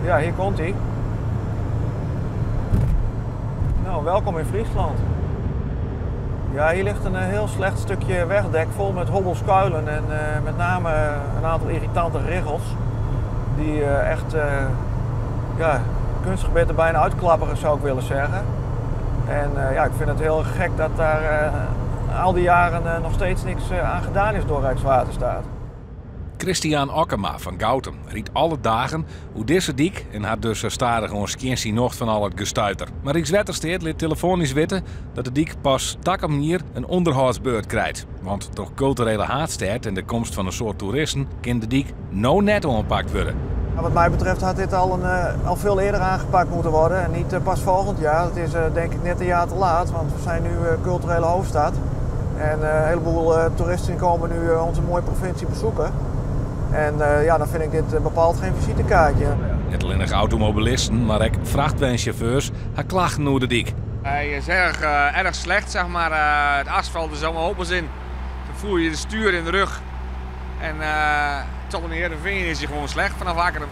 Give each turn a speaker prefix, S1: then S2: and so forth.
S1: Ja, hier komt hij. Nou, welkom in Friesland. Ja, hier ligt een heel slecht stukje wegdek vol met hobbels, kuilen en met name een aantal irritante riggels. Die echt ja, kunstgebitten er bijna uitklapperen, zou ik willen zeggen. En ja, ik vind het heel gek dat daar al die jaren nog steeds niks aan gedaan is door Rijkswaterstaat.
S2: Christian Okkema fan Goutum rydt alle dagen oer dizze dyk en hat dus stadichoan skjin syn nocht fan al it gestuiter. Mar Rykswettersteat lit telefoanysk witte dat de dyk pas takom jier in ûnderhâldsbeurt krijt. Want troch kulturele haadstêd en de komst fan in soad toeristen kin de dyk no net oanpakt wurde.
S1: Wat mij betreft had dit al veel eerder aangepakt moeten worden en niet pas volgend jaar. Het is denk ik net een jaar te laat, want we zijn nu culturele hoofdstad. En een heleboel toeristen komen nu onze mooie provincie bezoeken. En ja, dan vind ik dit bepaald geen visitekaartje.
S2: Net allinnich automobilisten, mar ek frachtweinsjauffeurs ha klachten oer de dyk.
S3: Hij is erg slecht, zeg maar. Het asfalt is allemaal hobbels in. Dan voel je de stuur in de rug. En tot en Heerenveen is hij gewoon slecht vanaf Akkrum.